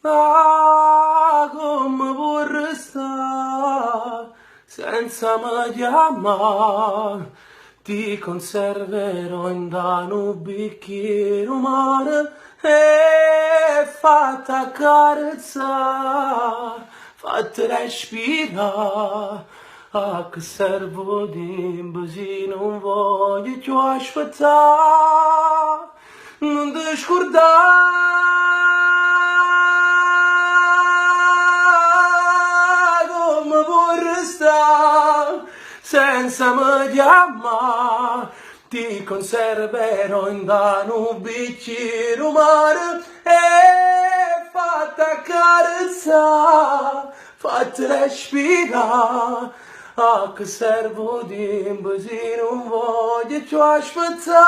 Ah, comme può restà senza me chiammà? Ti conserverò 'int'a nu bicchiere 'o mare e fatte accarezzà, fatte respirà. A che serve 'o tiempo si nun voglio cchiù aspettà? Nun te scurdà comme può restà senza me chiammà. Ti conserverò 'int'a nu bicchiere 'o mare e fatte accarezzà, fatte respirà. A che serve 'o tiempo si nun voglio cchiù aspettà?